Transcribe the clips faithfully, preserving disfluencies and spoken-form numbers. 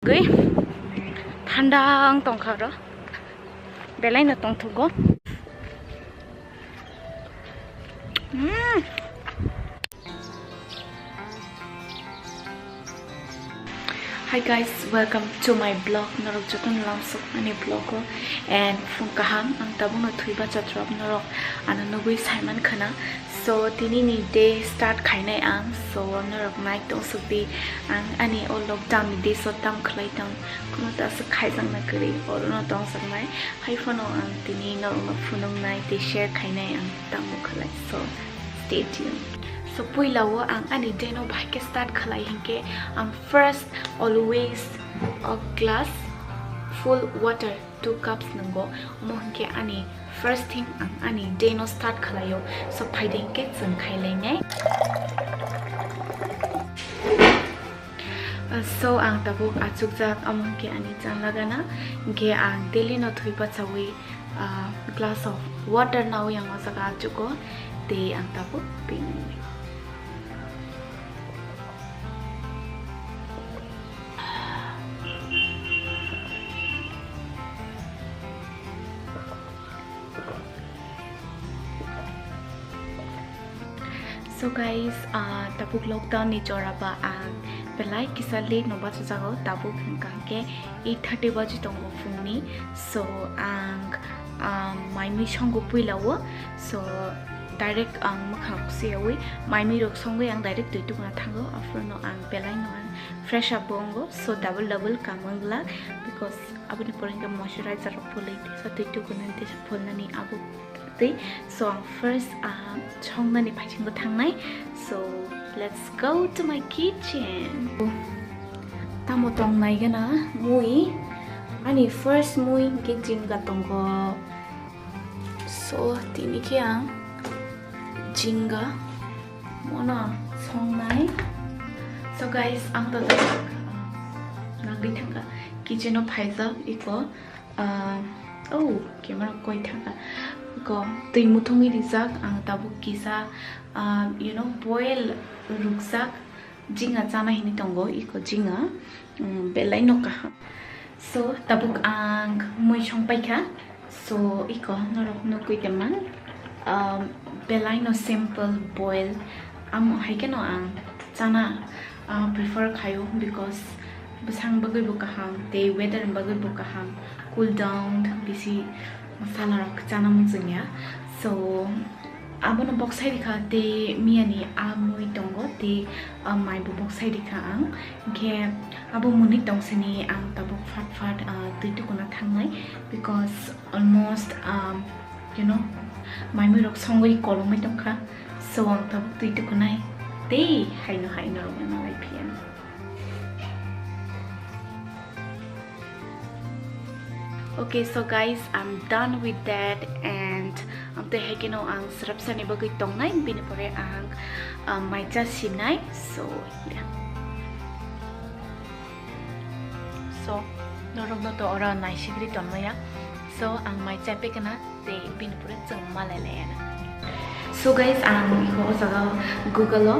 Gwi thanda wng tongkha oro, belai no tongthogo. Mm. Hi guys, welcome to my vlog. Norok jotono lamsok ani vlog o, and phung kaham, ang tabukno thwiba chatrap norok ano nugwi saiman khana. So tini ni day start khainai ang, so norok nai tongsok di, ang ani o lockdown ni days o tam khlai tong, kuno ta aswk khaijak na kwrwi, oro no tongsok nai. Hai phano ang tini norok no phunuk nai tei share khainai ang tamo khlai. So stay tuned. So puila o ang ani day no bahai khe start khlai hinkhe ang first always a glass full water two cups nwngo, omo hinkhe ani first thing ang ani day no start khlaio. So phaidi hinkhe chwng khailainai. Uh, so ang tabuk achukjak, omo hinkhe ani chanlagana, hinkhe ang daily no thwi pachawi, uh, glass of water nawi ang o jaga achugo, tei ang tabuk pini. So guys, ah, tabuk lockdown ni jora ba ang belai kisa late no bachajago, tabuk hwnkha khe eight thirty baji tongo phungni. So ang, ah, mai mui songo puila o, so direct ang mwkhang rok suyawi, mai mui rok songwi ang direct twi tukuna thango, after no ang belai no ang fresh up bo wngo, so double double kam wng glak, because aboni pore hwnkhe moisturizer rok pholwi teisa twi tukunani teisa pholnani abo twi. So ang first, ah, songnani phaisingo thangnai. So let's go to my kitchen. Tamo tongnai gana mui, ani first mui hwnkhe jingga tongo. So tini khe ang jingga mono ang songnai. So guys, ang to nangri thangka kitchen o phaijak iko, ah, oh, camera koi thangka, iko twi muthungwi rijak, ang tabuk kisa, ah, you know, boil rukjak jinga chana hini tongo, iko jinga, mm, belai no kaham. So tabuk ang mui song paikha. So iko norok nukwi tongma, um, belai no simple boil. Amo hai kheno ang chana, uh, prefer khaio, because bwsang bagwi bo kaham tei weather ni bagwi bo kaham, cool down, bisi masala rok chana muchungya. So abono boksai rikha tei miyani a mui tongo tei, ah, maibo boksai rikha ang. Hinkhe abo muni tongsini ang tabuk fat fat, ah, twi tukuna thangnai, because almost, um, you know, mai mui rok songwi kolomwi tongkha. So ang tabuk twi tukunai tei haino haino rok malai phiya. Okay, so guys, I'm done with that, and amtwi hai kheno ang srapsani bagwi tongnai, bini pore ang, um, mai cha sinai. So yeah. So norok no to oro naisigri tonmaya. So ang mai cha pekna tei bini pore chwng malai laiya na. So guys, ang iko o jaga Google o,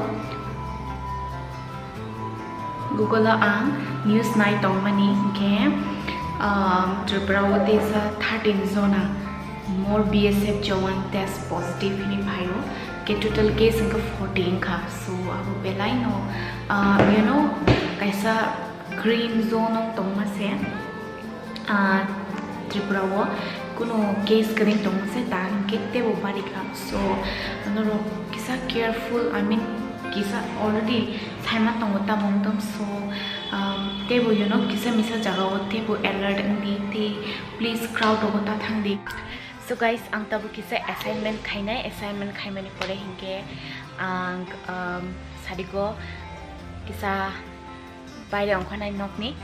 Google o ang news nai tongmani hinkhe, um, Tripura o teisa thirteen jona more B S F jawan test positive hini phaio, ke total case hinkhe forty wngkha. So abo belai no, uh, you know, kaisa green zone wng tongma se. Ah, Tripura o kuno case kwrwi tongma se ta hinkhe teibo bari kha. So norok kisa careful, I mean kisa already saima tongo tamo wng tong. So, um, teibo, you know, kisa misa jaga o teibo alert wng di tei please crowd rogo ta thang di. So guys, ang tabuk kisa assignment khainai, assignment khaimani pore hinkhe ang, um, sarigo kisa baire ongkhanai nokni,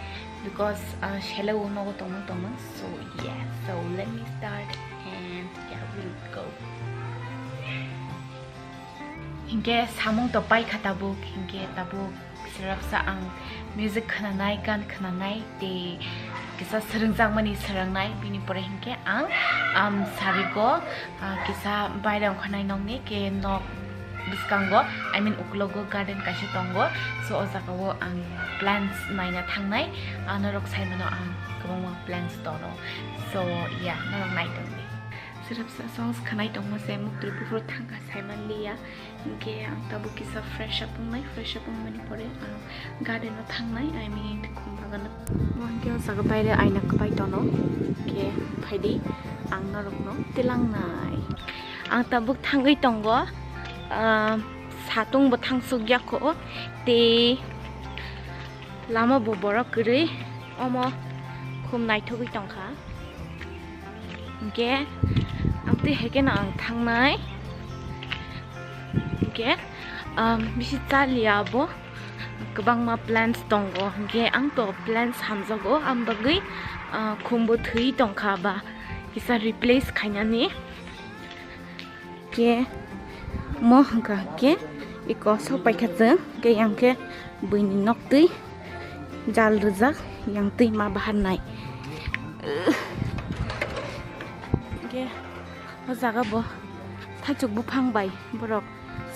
because, uh, sele o nogo tongmung tongmung. So yeah, so let me start and yeah, we'll go. Hinkhe samung to paikha tabuk, hinkhe tabuk srapsa ang music khnanai, gan khnanai tei kisa swrwngjakmani swrwngnai, bini pore hinkhe ang, um, sarigo, uh, kisa baire ongkhanai nokni ke nok Bwskango, I mean, uklogo garden kaisa tongo. So, o jagao ang plants naina thangnai. Ah, norok saimano ang kwbangma plants tono. So, yeah, norok naitongdi. Sirapsa songs khanai tongma se muktwi buphuru thangkha saimanliya. Hinkhe ang tabuk kisa fresh up wngnai, fresh up wngmani pore ang garden o thangnai, I mean, khum bagano. Mo hinkhe o jaga baire aina kwbai tono. Hinkhe phaidi ang norokno tilangnai. Ang tabuk thangwi tongo, ah, satung bo thangsuk yakho, tei lama bo borok kwrwi, omo khum naithogwi tongkha. Hinkhe amtwi hai kheno ang thangnai. Hinkhe, um, bisi chaliya bo kwbangma plants tongo. Hinkhe ang to plants hamjago, ang bagwi, uh, khumbo thwi tongkha ba kisa replace khainani. Ke mo hwnkha ke iko sok paikha chwng, ke yang khe buini nok twi jal rijak, yang twi ma bahar nai. Ke o jaga bo thaichuk buphang bai borok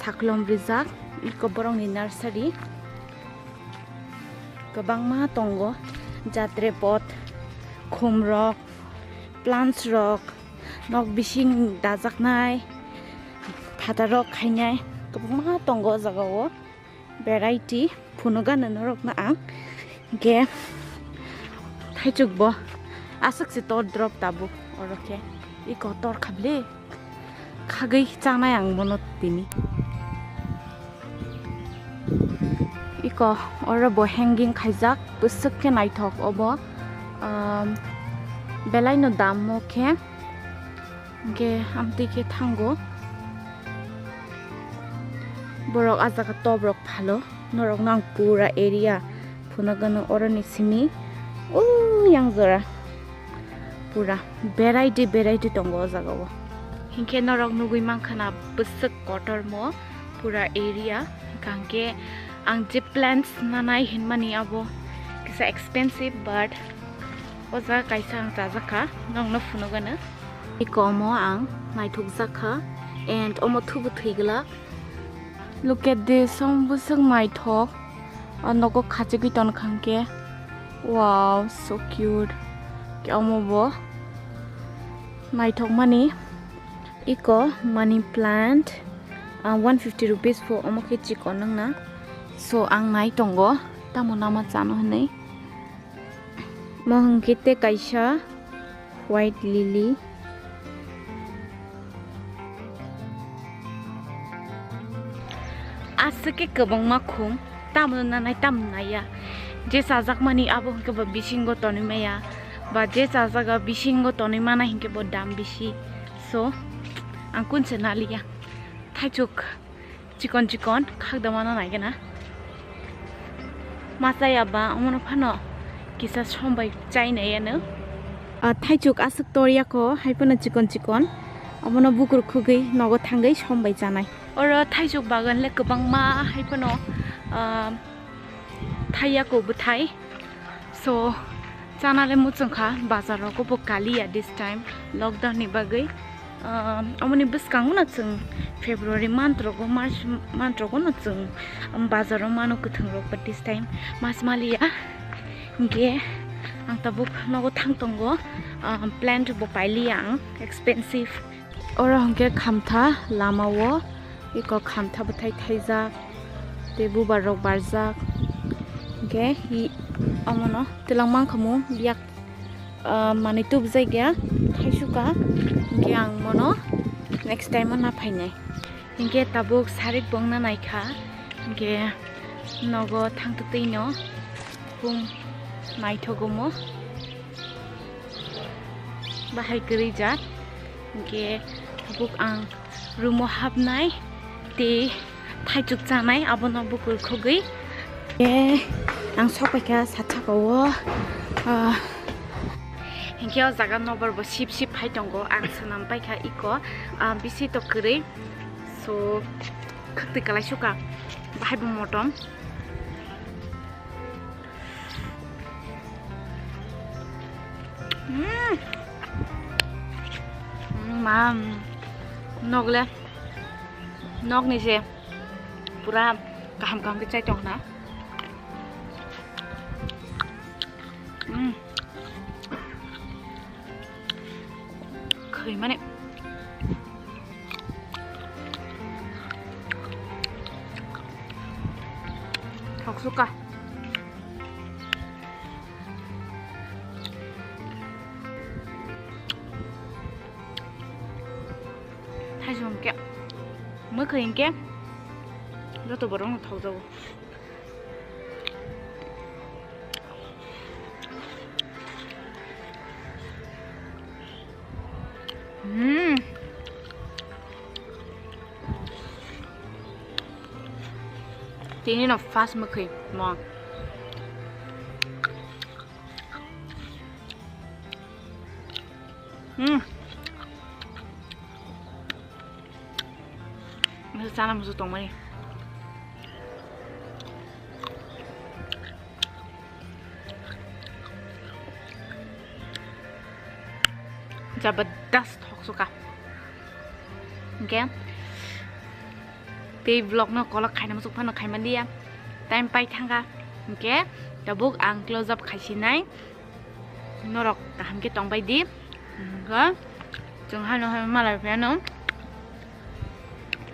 saklom rijak, iko borokni nursery kwbangma tongo, jatre pot, khumrok, plants rok, nok bising dajaknai, phatarok khainai kwbangma tongo o jagao, variety phunukgano norokno ang. Hinkhe thaichuk bo aswk se tor drop tabuk oro khe iko tor kha bile khagwi chanai ang bono tini. Iko oro bo hanging khaijak, bwswk khe naithok obo, um, belai no dam o khe, hinkhe amtwi khe thango. Borok ah jaga top rok phalo, norok no ang pura area phunukgano oroni simi, o yang jora pura variety variety tongo o jagao. Hinkhe norok nugwi mankha na bwswk kotormo pura area, hwnkhe ang je plants nanai hinmani abo kisa expensive, but o jaga kaisa ang chajakha, nokno phunukgano. Iko omo ang naithokjakha and omo thubu thwi glak. Look at this, omo bwswk naithok. O nogo khachigwi tonkha hinkhe. Wow, so cute. Khe omo bo naithokmani. Iko money plant, ah, one fifty rupees pho, omo khe chikon wngna. So, ang nai tongo, tamo nama chano hinwi. Mo hwnkhe tei kaisa white lily. Aswk khe kwbangma khum, tamo nanai tamo naiya. Je chajakmani abo hwnkhe bo bisingo tonwi maya, ba je chajaga bisingo tonwi mana hinkhe bo dam bisi. So, ang kunse naliya. Thaichuk. Chikon chikon khakdamano naigena. Masa yaba omono phano kisa sombai chainai ano. Ah, thaichuk aswk tor yako, hai phano chikon chikon. Omono bukur khugwi nogo thangwi sombai chanai. Oro thaichuk bagan le kwbangma hai phano, ah, thai yako bwthai. So, chana le muchungkha, bazar rogo bo kaliya this time, lockdown ni bagwi. Um, omoni bwskango no chwng February month rogo, March month rogo no chwng, um, bazar o mano kwthwng rok, but this time mas maliya. Hinkhe ang tabuk nogo thang tongo, um, plant bo pailiya ang, expensive. Oro hwnkhe khamtha lama o, iko khamtha bwthai thaijak, tei bubar rok barjak. Hwnkhe hi omono twlang mankhamu yak, ah, manwi tubujak ya, thaisukha. Hwnkhe ang mono next time o na phainai. Hwnkhe tabuk sarik bongna naikha, hwnkhe nogo thangtwtwino khum naithogomo. Bahai kwrwi jak. Hwnkhe tabuk ang room o hapnai tei thaichuk chanai, abono bukur khogwi. E, ang sokpaikha satsakao. Ah. Hwnkhe o jaga nobar bo sip sip phai tongo, ang swnam paikha iko, ah, bisi to kwrwi. So, khwtwi kwlai suka. Bahai bo motom. Mm. Mm, mam. Nok le. Nok ni se Pura kaham kaham khe chai tong na. Mm. Khoi mane. Thok suka. Thaijwng khe, mwkhwi hinkhe joto borokno thokjago. Hmm. Tini no first mwkhwi mo. Hmm. Masa chana musu tongmani. Jabardast thok suka. Hinkhe tei vlog no kolok khaina muchuk phano khaimanliya. Time pai thangkha. Hinkhe tabuk ang close up khaisinai. Norok kaham khe tongbai di. Hinkhe chwng hano hai malai phano.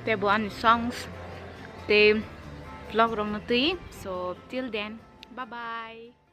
Tei bo ani songs tei vlog rokno twi. So till then, bye bye.